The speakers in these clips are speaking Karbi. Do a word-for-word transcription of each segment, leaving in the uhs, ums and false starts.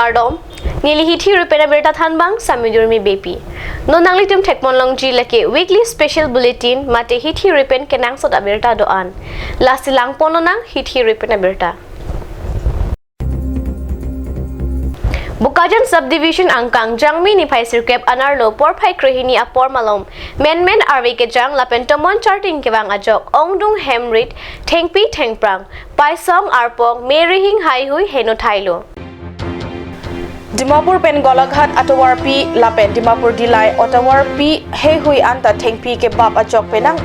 Kardom, neli hithi ri pen abirta thanbang Sami Durmi Beypi. Non nanglitum thekpon longji lake weekly special bulletin mate hithi ri pen kenangsot abirta do-an. Lasi langpon lonang hithi ri pen abirta. Bokajan Subdivision angkang Jangmi niphai sirkep anerlo porphai krehini apor malom menmen arve kejang lapen tomon charting kevang ajok ongdung hemrit thengpi thengphrang paisong arpong me rihing heihui heno thailo. Dimapur pen Golaghat atovarpi lapen Dimapur Dillai atovarpi heihui anta thengpi kebap ajok penang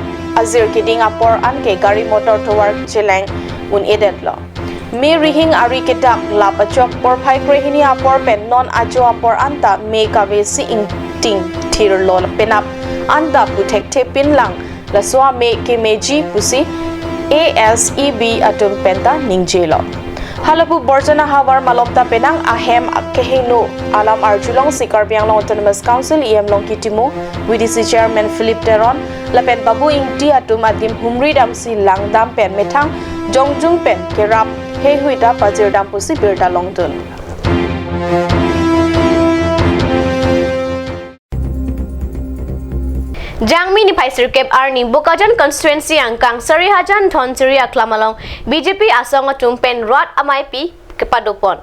ajir keding apor anke gari motor tovar cheleng un-edetlo. Me rihing ari kedak lap ajok porphai krehini apor pen non ajo apor anta me kave si ingting thirlo penap anta pu thekthe pinlang laso ame kemeji pusi A S E B atum penta ningjelo. Halapu Borjona havar malom ta penang ahem keheno alam arjulongsi Karbi Anglong Autonomous Council E M Longki Timung, V D C Chairman Philip Teron, lapen Babu Ingti atum adim humri damsi langdam pen methang jongjung pen kerap heihui ta pajirdam pusi birta longdun. Jangmi niphai sirkep arni Bokajan constituency angkang Sarihajan Dhonsiri aklam along B J P asong atum pen rat ameipi kepadopon.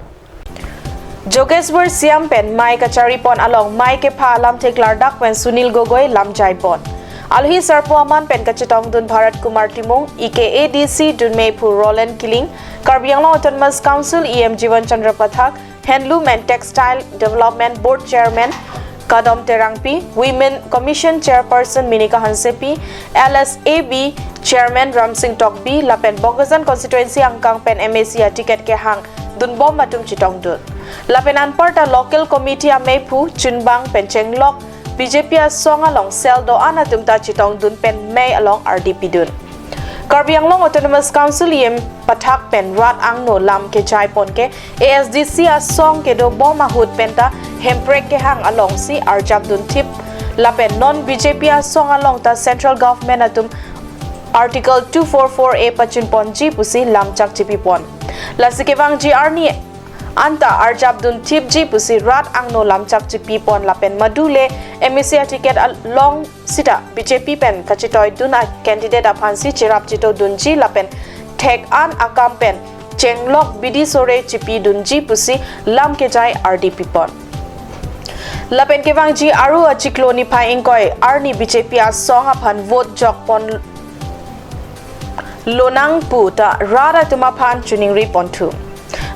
Jogeshwar Siam pen mei kacharipon along mei kepha alamthe klardak pen Sunil Gogoi lam jaipon. Alohi sarpo aman pen kachetongdun Bharat Kumar Timung, E K A D C dunmeiphu Roland Killing, Karbi Anglong Autonomous Council E M Jivan Chandra Pathak, Handloom and Textile Development Board Chairman Kadom Terangpi, Women Commission Chairperson Minika Hansepi, L S A B Chairman Ramsing Tokbi, lapen Bokajan constituency angkang pen M A C a ticket kehang dunbom atum chetongdun. Lapen anparta local committee ameiphu chunbang pen chenglok B J P asong along sel do-an atum ta chetongdun pen mei along ardi pidun. Karbi Anglong Autonomous Council E M Pathak pen rat angno lam kejaipon ke A S D C asong kedobom ahut penta hemprek kehang alongsi arjapdun thip lapen non B J P asong along ta Central Government atum Article two four four A pachunponji pusi lamchak chipipon. Lasi kevangji arni anta arjapdun thipji pusi rat angno lamchak chipipon lapen madule M A C a ticket along sita B J P pen kachetoidun a candidate aphansi cherap chetodunji lapen thek-an akam pen chenglok bidi sore chipidunji pusi lam kejai ardi pipon. Lapen kevangji Aru achiklo niphai ingkoi arni B J P asong aphan vote jokpon lonang pu ta rat atum aphan choningri ponthu.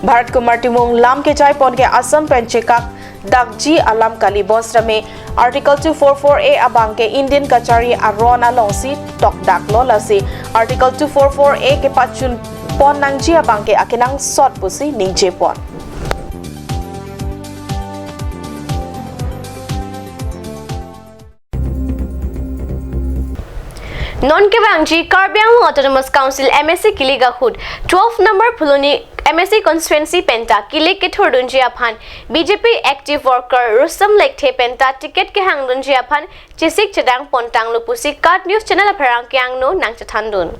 Bharat Kumar Timung lam kejaipon ke Assam pen chekak dakji alam kali bonsitame Article two four four A abang ke Indian kachari aron alongsi tokdaklo, lasi Article two four four A kepachunpon nangji abang ke akenangsot pusi ningjepon. Non kevangji Karbi Anglong Autonomous Council M A C kilik ahut twelve number Phuloni M A C constituency penta kilik kethurdunji aphan B J P active worker Rustom Lekthe penta ticket kehangdunji aphan chesik chedang pontanglo pusi KAT News Channel apherangke angno nangchethandun.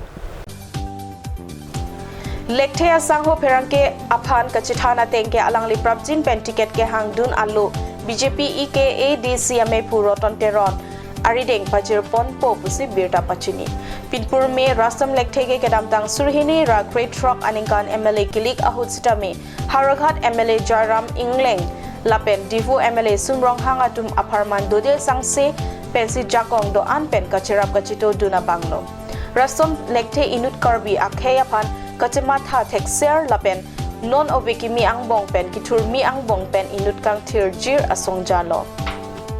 Lekthe asangho pherangke aphan kachethan ateng ke alangli prapjin pen ticket kehangdun alo B J P E K A D C ameiphu Roton Teron arideng pajirponpo pusi birta pachini. Pinpur me Rustom Lekthe ke kedamtang surhini ra krethrok aningkan M L A kilik ahut sitame Howraghat M L A Jairam Engleng lapen Diphu M L A Sum Ronghang atum apharman dode sangse pensi jakong do-an pen kacherap kachetodun abanglo. Rustom Lekthe inut Karbi akhei aphan kachematha thekser lapen non ove kimi angbong pen kethurmi angbong pen inut kangthir jir asongja lo.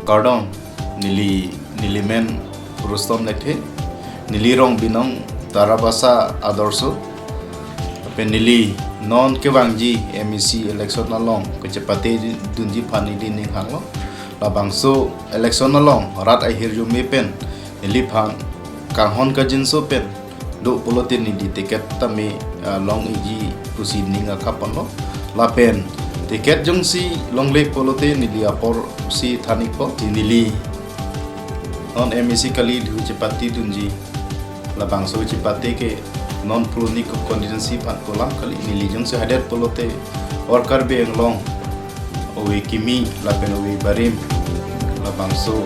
Kardom, neli, neli men Rustom Lekthe, neli rong binong Tarabasa Adorsho, lapen neli non kevangji M A C election along kachepate dunji aphan neli ning hanglo. Labangso election along rat ahirjume pen neliphan kanghon kangjinso pen do pulote neli ticket tame, ah, long-ikji pusi ning akhaponlo. Lapen ticket jongsi longle pulote neli aporsi than-ikpo. Neli non M A C kali dhu chepate dunji. Labangso chepate ke non Phuloni constituency aphan kolam kali, neli jongsi hadet pulote or Karbi Anglong Ove kimi lapen ove barim labangso,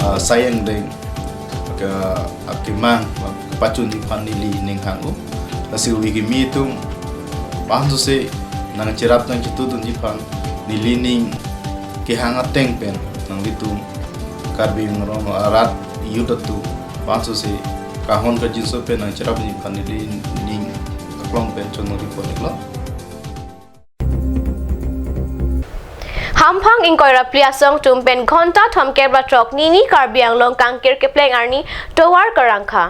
ah, sai angdeng ke akemang pachunji aphan neli ning hang-o. Lasi ove kimi atum bangso se nangcherap nangchetudunji aphan neli ning kehang ateng pen nanglitum Karbi Anglong arat youth atum bangso se kahon kajinso pen nangcherapji aphan neli ning aklong pen chonong ripon iklo. Hamphang ingkoi ra phli asong atum pen ghonta thomkep ra throk nini Karbi Anglong kangkir kepleng arni tovar karangkha.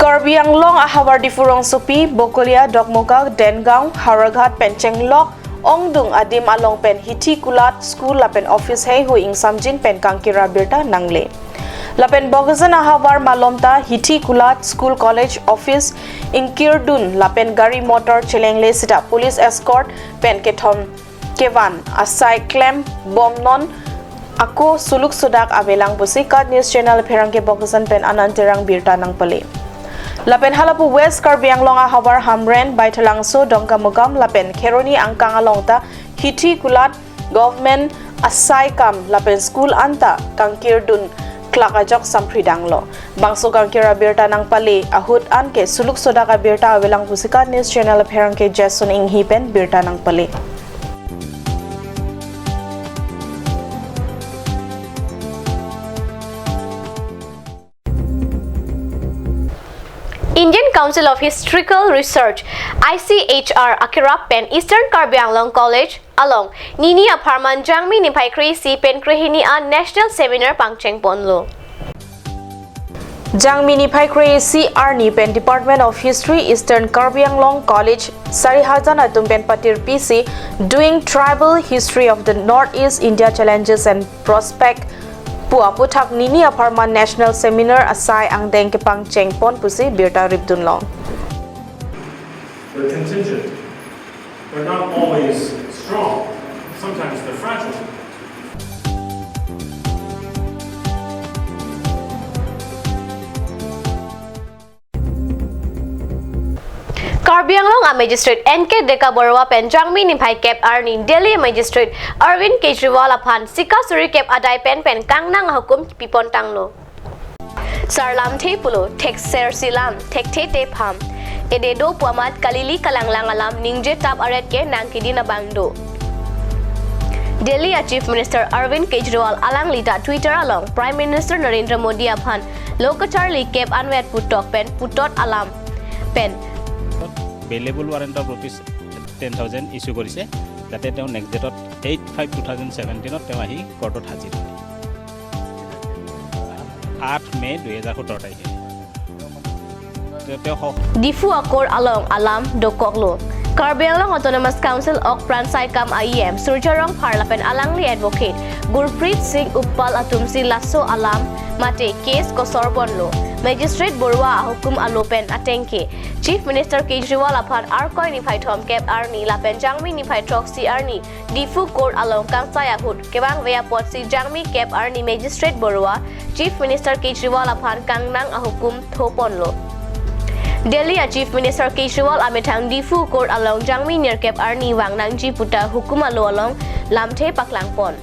Karbi Anglong ahavar Diphu rongsopi, Bokolia, Dokmoka, Dengaon, Howraghat pen chenglok ongdung adim along pen hithi kulat school lapen office heihui ingsamjin pen kangkir abirta nangle. Lapen Bokajan ahavar malom ta hithi kulat school, college, office ingkirdun lapen gari motor chelengle sita police escort pen kethom kevan asai klem bomnon ako suluk sodak avelang pusi KAT News Channel pherangke Bokajan pen Anand Terang birta nangpale. Lapen halapu West Karbi Anglong ahavar Hamren, Baithalangso, Dongkamukam lapen Kheroni angkang along ta hithi kulat government asai kam lapen school anta kangkirdun klak ajok sampridanglo. Bangso kangkir abirta nangpale ahut anke suluk sodak abirta avelang pusi KAT News Channel pherangke Jason Enghi pen birta nangpale. Indian Council of Historical Research, I C H R akerap pen Eastern Karbi Anglong College along nini apharman Jangmi niphai kre-isi pen krehini an national seminar pangcheng ponlo. Jangmi niphai kre-isi arni pen Department of History, Eastern Karbi Anglong College, Sarihajan atum pen patirpi si Doing Tribal History of the Northeast, India Challenges and Prospect pu aputhak nini apharman national seminar asai angdeng kepangcheng pon pusi birta ripdunlong. They're contingent. They're not always strong. Sometimes they're fragile. Karbi Anglong a Magistrate N K Deka Borua pen Jangmi niphai kep arni Delhi Magistrate Arvind Kejriwal aphan sika suri kep adai pen pen kangnang ahukum pipontanglo. Sar lamthe pulo, thekser si lam, thekthe te pham. Ede do pu amat kalili kalanglang alam ningje tap aret ke nang kedin abang do. Delhi a Chief Minister Arvind Kejriwal alangli ta Twitter along Prime Minister Narendra Modi aphan lo kacharli kep anvet putok pen putot alam pen available warrant of rupees ten thousand issue কৰিছে, যাতে তেওঁ নেক্সট ডেটত eight five two thousand ছেভেণ্টিনত তেওঁ আহি কোৰ্টত হাজিৰ হয়। আঠ মে দুই হাজাৰ সোতৰ তাৰিখে। তেওঁ, তেওঁ স- Diphu a-court along alam dokoklo. Karbi Anglong Autonomous Council ok pran saikam a E M Surjya Rongphar lapen alangli advocate Gurpreet Singh Uppal atum si laso alam mate case kosor ponlo. Magistrate Borua ahukum alo pen ateng ke Chief Minister Kejriwal aphan Arkoi niphai thomkep arni lapen Jangmi niphai throksi arni Diphu court along kangsai ahut kevangve apotsi Jangmi kep arni Magistrate Borua Chief Minister Kejriwal aphan kangnang ahukum thoponlo. Delhi a Chief Minister Kejriwal amethang Diphu court along Jangmi nerkep arni vangnangji puta hukum alo along lamthe paklangpon.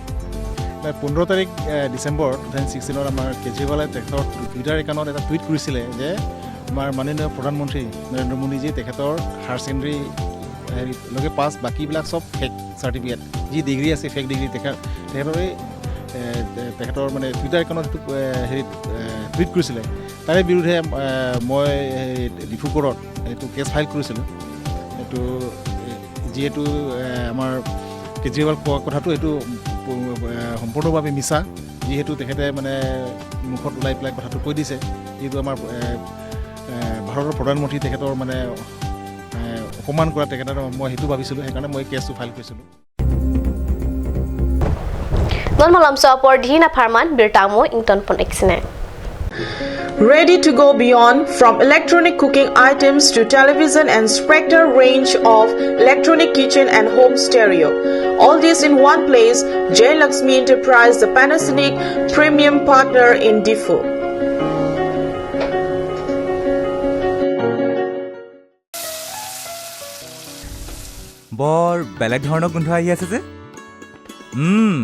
নাই, পোন্ধৰ তাৰিখ, এ, December two thousand ছিক্সটিনত আমাৰ কেজৰিৱালে তেখেতৰ টুইটাৰ একাউণ্টত এটা টুইট কৰিছিলে যে আমাৰ মাননীয় প্ৰধানমন্ত্ৰী নৰেন্দ্ৰ মোদীজী তেখেতৰ হায়াৰ ছেকেণ্ডেৰী হেৰি লগে পাছ, বাকীবিলাক চব ফেক চাৰ্টিফিকেট, যি ডিগ্ৰী আছে ফেক ডিগ্ৰী। তেখেত, তেখেতৰ এই, এ, তেখেতৰ মানে টুইটাৰ একাউণ্টত সেইটো, এ, হেৰিত, এ, টুইট কৰিছিলে। তাৰে বিৰুদ্ধে, এ, মই এই ডিফু কোৰ্টত এইটো কেছ ফাইল কৰিছিলোঁ। এইটো, এ, যিহেতু, এ, আমাৰ কেজৰিৱাল কোৱা কথাটো এইটো, এ, সম্পূৰ্ণভাৱে মিছা। যিহেতু তেখেতে মানে মুখত ওলাই পেলাই কথাটো কৈ দিছে, যিহেতু আমাৰ, এ, এ, ভাৰতৰ প্ৰধানমন্ত্ৰী তেখেতৰ মানে, এ, অপমান কৰা তেখেতে, মই সেইটো ভাবিছিলোঁ, সেইকাৰণে মই কেছটো ফাইল কৰিছিলোঁ। Non malomso apor dhin apharman birta mo ingtonpon eksine. Ready to go beyond, from electronic cooking items to television and Spectre range of electronic kitchen and home stereo. All this in one place, Jayalakshmi Enterprise, the Panasonic premium partner in Diphu. বৰ বেলেগ ধৰণৰ গোন্ধ আহি আছে যে। উম,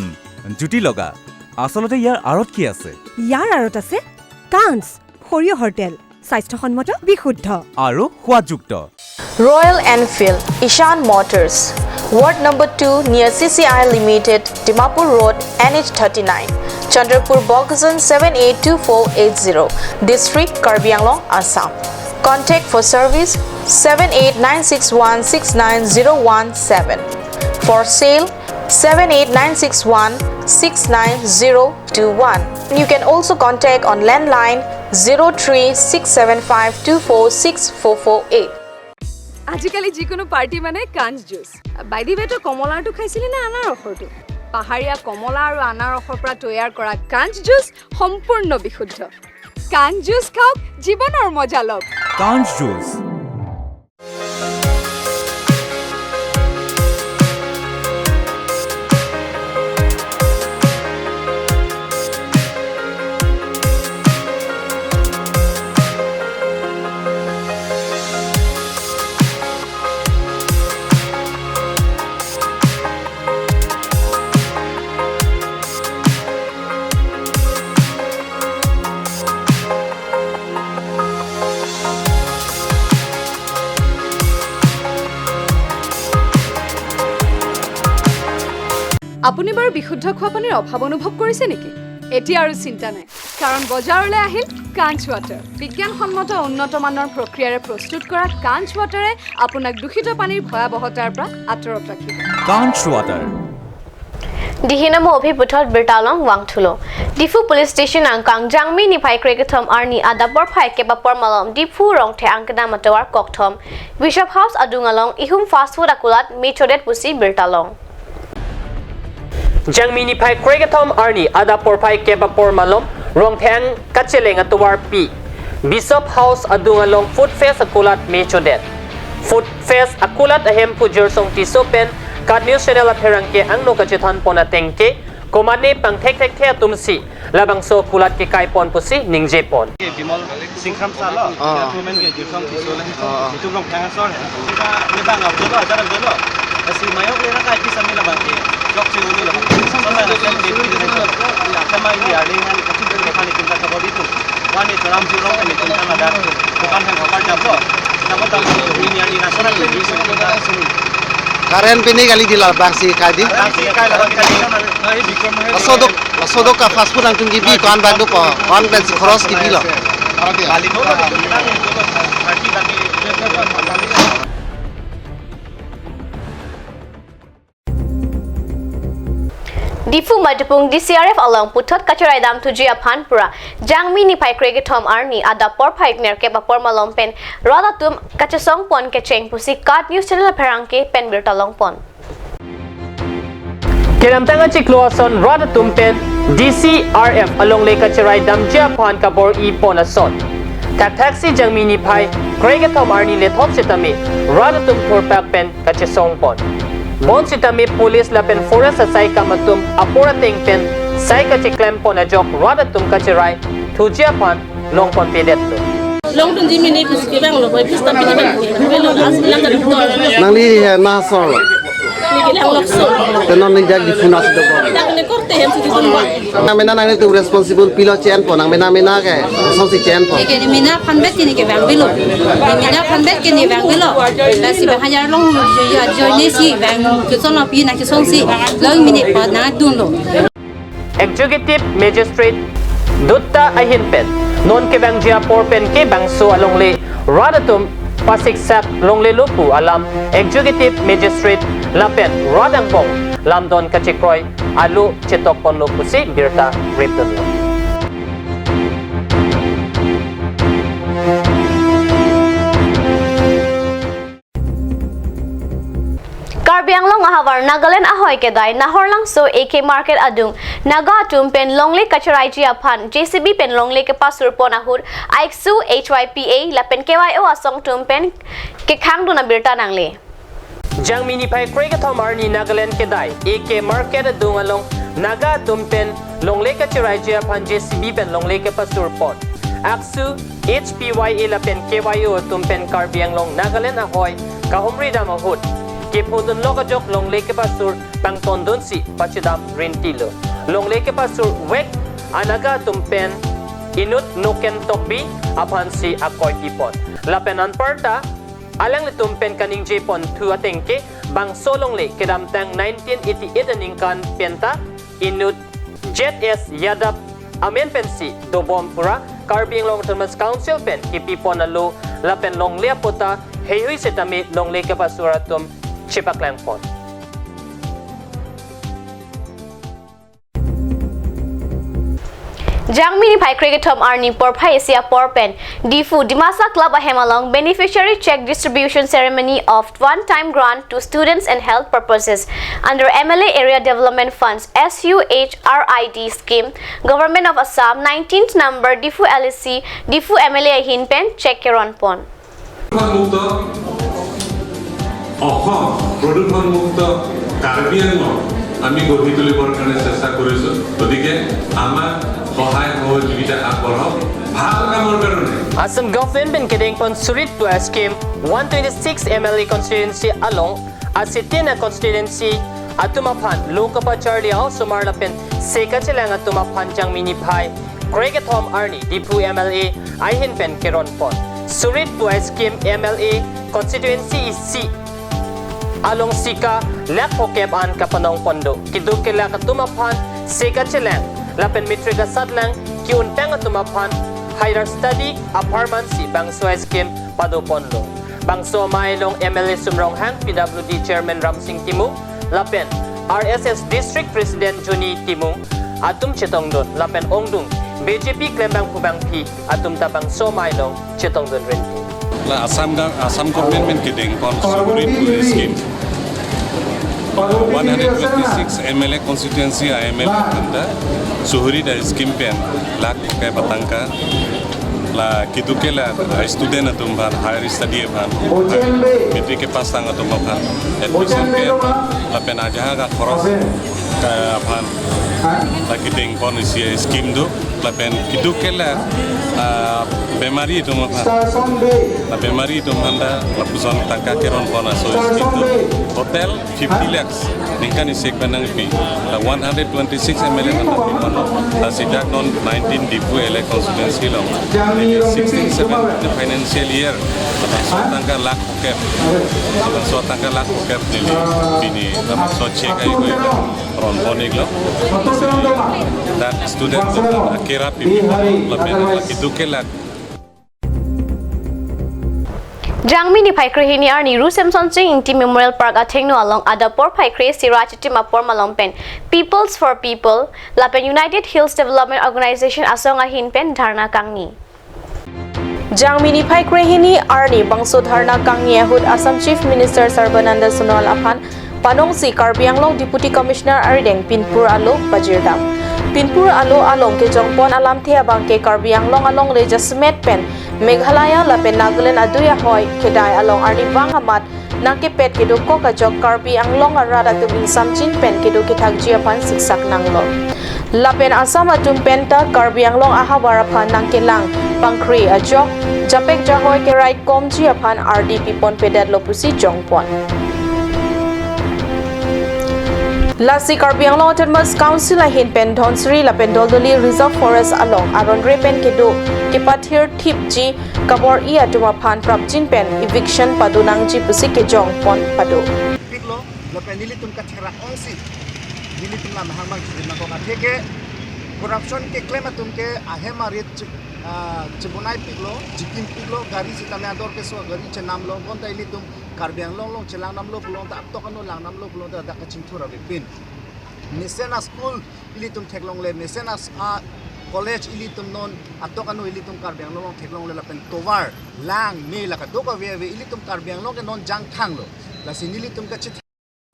জুতি লগা। আচলতে ইয়াৰ আঁৰত কি আছে? ইয়াৰ আঁৰত আছে কাঞ্চ, সৰিয়হৰ তেল, স্বাস্থ্যসন্মত, বিশুদ্ধ। আৰু সোৱাদযুক্ত। Royal Enfield, Ishan Motors, Ward number two near C C I Limited, Dimapur Road, N H thirty-nine, Chandrapur, Bokajan seven eight two four eight zero, District, Karbi Anglong, Assam. Contact for service seven eight nine six one six nine zero one seven. For sale, seven eight nine six one six nine zero two one. You can also contact on landline zero three six seven five two four six four four eight. আজিকালি যিকোনো পাৰ্টি মানে কাঞ্চ juice. By the ৱে, তই কমলাৰটো খাইছিলি নে আনাৰসৰটো? পাহাৰীয়া কমলা আৰু আনাৰসৰ পৰা তৈয়াৰ কৰা কাঞ্চ জুচ সম্পূৰ্ণ বিশুদ্ধ। কাঞ্চ জুচ খাওক, জীৱনৰ মজা লওক। কাঞ্চ জুচ। আপুনি বাৰু বিশুদ্ধ খোৱা পানীৰ অভাৱ অনুভৱ কৰিছে নেকি? এতিয়া আৰু চিন্তা নাই, কাৰণ বজাৰলৈ আহিল কাঞ্চ ৱাটাৰ। বিজ্ঞানসন্মত উন্নত মানৰ প্ৰক্ৰিয়াৰে প্ৰস্তুত কৰা কাঞ্চ ৱাটাৰে আপোনাক দূষিত পানীৰ ভয়াৱহতাৰ পৰা আঁতৰত ৰাখিব। কাঞ্চ water. Dihina mo aphi puthot birta along vangthulo. Diphu Police Station angkang Jangmi niphai krekethom arni adap porphai kep apor malom Diphu Rongtheng kedam atovar kokthom Bishop House adung along ihum fast food akulat mechodet pusi birta long. Jangmi niphai krekethom arni adap porphai kep apor malom Rongtheng kacheleng atovarpi Bishop House adung along Food Fest akulat mechodet. Food Fest akulat ahemphu Jersong Tisso pen KAT News Channel apherangke angno kachethanpon ateng ke, komatne pangthekthekthe atumsi labangso akulat kekaipon pusi ningjepon. Bimol Singh Kramsa lo, ah, ya, tumen ke Jersong Tisso lo. Ah. Itum Rongtheng asor he. Kita ni bang abdul lo, ajar abdul lo. Asi mayok le raka iki sami labang ke. Jok che ulu labang. Sama na sem ke. Sama ini arni han kacil kecil kan itum kata bodi tu. Wani turam jurong kan itum kan ada. Bukan han kapar jablo. Kita pun tahu ini arni asor kan. Current pini kali di labang si kadi. Labang si kai labang kali. Laso dok, laso dok ka fast food angtung kibi ko-an bag do ko, ko-an pensi khoros kibi lo. Diphu Maidupung D C R F along puthot kacherai damthuji aphan pura Jangmi niphai krekethom arni adap porphai nerkep apor malom pen rat atum kachesongpon kecheng pusi KAT News Channel apherangke pen birta longpon. Kedamtang achiklo ason rat atum pen D C R F alongle kacherai damji aphan kabor-ipon ason, thakthaksi Jangmi niphai krekethom arni lethot sitame rat atum thurpak pen kachesongpon. Bonsitame police lapen forest asai kam atum apor ateng pen sai kacheklempon ajok rat atum kacherai thuji aphan longponpedetlo. Longdunji mene pis kevang lo, pis tapi ni bang. Velo as lang ka doktor. Nangli he na asor lo. Ni ke lang lokso. Te non ni jak Diphu na si doktor. Dak ne korte hem si Diphu ba. Nang mena nanglitum responsible pilo chenpo, nang mena mena ke. Songsi chenpo. Ni ke ni mena phanbet ke ni kevang velo. Ni mena phanbet ke ni vang velo. Lasi bang hajar long ya join ni si vang ke song lo pi na ke songsi. Long mene pa na dunlo. Executive Magistrate Dutta ahin pen non kevangji apor pen ke bangso alongle rat atum pasiksak longlelo pu alam Executive Magistrate lapen rat angbong lamdon kachekroi alo chetokponlo pusi birta repdunlo. Karbi Anglong ahavar Nagaland ahoi kedai Nahorlangso A K Market adung Naga atum pen longle kacheraiji aphan J C B pen longle kepasurpon ahut AICSU, H Y P A lapen K Y O asong atum pen kekhangdun abirta nangle. Jangmi niphai krekethom arni Nagaland kedai A K Market adung along Naga atum pen longle kacheraiji aphan J C B pen longle kepasurpon. AICSU, H P Y A lapen K Y O atum pen Karbi Anglong Nagaland ahoi kahumri dam ahut K Kephodun lok ajok longle kepasur pangtondunsi pachedam rintilo. Longle kepasur vek anaga atum pen inut Noken Tokbi aphansi akoi pipon. Lapen anparta alanglitum pen kaningje ponthu ateng ke bangso longle kedamtang nineteen eighty-eight aningkan penta inut J S Yadav amen pensi dobom pura Karbi Anglong Autonomous Council pen kepipon alo lapen longle apota heihui setame longle kepasur atum chepaklangpon. Jangmi niphai krekethom arni porphai isi apor pen Diphu Dimasa Club ahem along beneficiary check distribution ceremony of one-time grant to students and health purposes under M L A Area Development Funds S U H R I D scheme, Government of Assam, nineteenth number Diphu L A C, Diphu M L A ahin pen check keronpon. মুক্ত অসম, প্ৰদূষণমুক্ত কাৰ্বি আংলং আমি গঢ়ি তুলিবৰ কাৰণে চেষ্টা কৰিছো। গতিকে আমাক সহায় সহযোগিতা আগবঢ়াওক ভাল কামৰ কাৰণে। Assam government pen kedengpon surit pu scheme one twenty-six M L A constituency along asitena constituency atum aphan lo kapacharli a-osomar lapen se kachelang atum aphan Jangmi niphai krekethom arni Diphu M L A ahin pen keronpon. Surit pu scheme M L A constituency isi along sika lakh phokep an kapanongpon do. Keduk kelak atum aphan se kachelang lapen matric asatlang ke-untang atum aphan higher study apharmansi bangso scheme padoponlo. Bangso amei along M L A Sum Ronghang, P W D Chairman Ramsing Timung lapen R S S District President Johnny Timung atum chetongdun lapen ongdung B J P klembangphu bangpi atum ta bangso amei along chetongdun rinti. La Assam ga Assam government pen kedengpon surit pu scheme. One hundred twenty-six M L A constituency a M L A atum ta surit a scheme pen lakh phokep atangka. La keduk kelak student atum aphan higher study aphan, matric kepass tang atum aphan admission ke lapen ajahak akhoros ke aphan ta kedengpon isi scheme do. Lapen keduk kelak, ah, bemari atum aphan, la bemari atum aphan ta lapuson tangka keronpon aso scheme do. Total fifty lakhs ningkan isi pen nangpi. La one hundred twenty-six M L A aphan ta pipon. La sejak non nineteen Diphu L A constituency along sixteen seventeen financial year labangso tangka lakh phokep, labangso tangka lakh phokep neli pini labangso check ai koi ronpon iklo. That student atum aphan akera pipi lapen keduk kelak. Jangmi niphai krehini arni Ru Semsonsing Ingti Memorial Park athengno along adap porphai kre-isi ra chitim apor malom pen Peoples for People lapen United Hills Development Organization asong ahin pen dharna kangni. Jangmi niphai krehini arni bangso dharna kangni ahut Assam Chief Minister Sarbananda Sonowal aphan panongsi Karbi Anglong Deputy Commissioner arideng pinpur alo pajirdam. Pinpur alo along kejongpon alamthe abangke Karbi Anglong alongle jasemet pen Meghalaya lapen Nagaland adui ahoi kedai along arnivang amat nangkepet kedokok ajok Karbi Anglong arat atum ingsamjin pen kedo kethakji aphan siksak nanglo. Lapen Assam atum penta Karbi Anglong ahavar aphan nangkelang pangkri ajok japek jahoi kerai komji aphan ardi piponpedetlo pusi jongpon. Lasi Karbi Anglong Autonomous Council ahin pen Dhansiri lapen Doldoli Reserve Forest along aron re pen kedo kepathir thipji kabor-i atum aphan prapjin pen eviction padonangji pusi kejongpon pado. Piklo, lapen nelitum katherak ongsi nelitum lam hang bang chidim nangkok atheke corruption keklem atum ke ahem arit che-, ah, chebonai piklo, chikim piklo, gari sitame ador keso gari chenamlo, bonta ilitum Karbi Anglong along chelangnamlo pulote, atok ano langnamlo pulote dak kachingthur avepin. Mesen a school ilitum theklongle, mesen a s-, a college ilitum non atok ano ilitum Karbi Anglong along theklongle lapen tovar lang me la kadokave ave ilitum Karbi Anglong ke non jangthanglo. Lasi nelitum kachit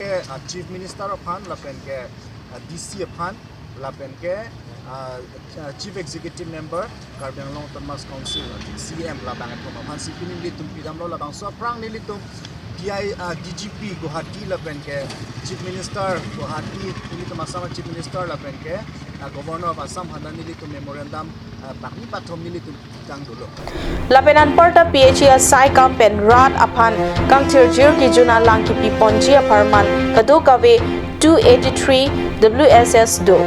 ke, ah, Chief Minister aphan lapen ke, ah, D C aphan lapen ke, ah, ah, Chief Executive Member Karbi Anglong Autonomous Council, ah, C E M labang atum aphan si pini nelitum pidamlo labangso aphrang nelitum D I, uh, D G P Guwahati lapen ke Chief Minister Guwahati, nelitum Assam Chief Minister lapen ke, uh, Governor of Assam aphan nelitum memorandum, uh, pakni pathom nelitum tang dolo. Lapen anparta P H E asai kam pen rat aphan kangthirjir kejun alang kipi ponji apharman kadokave two eighty-three W S S do.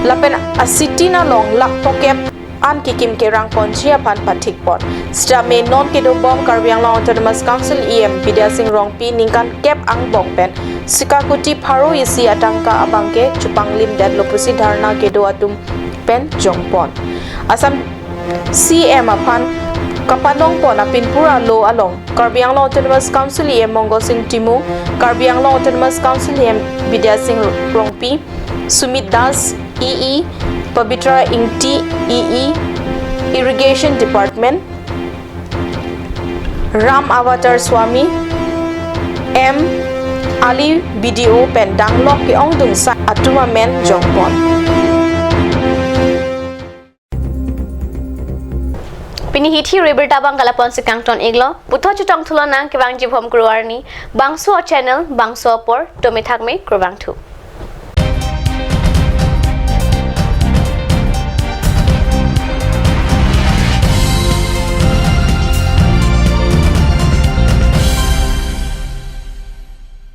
Lapen asitin along lakh phokep an kekim kerang ponji aphan pathik pon. Sitame non kedobom Karbi Anglong Autonomous Council E M Bidya Sing Rongpi ningkan kep angbong pen sika kuti pharo isi atangka abangke chepanglim detlo pusi dharna kedo atum pen jongpon. Assam C M aphan kapanong pon apinpur alo along Karbi Anglong Autonomous Council E M Mongol Sing Timung, Karbi Anglong Autonomous Council E M Bidya Sing Rongpi, Sumit Das, E E, Pabitra Ingti, E E, Irrigation Department, Ram Avatar Swami, M Ali, B D O pen danglok ke-ongdung sa atum amen jongpon. Pini hithi rebirta abang kalaponsi kangton iglo, puthot chutong thulo nang kevang jibhom kru arni, bangso channel, bangso apor, tome thakme, kurvangthu.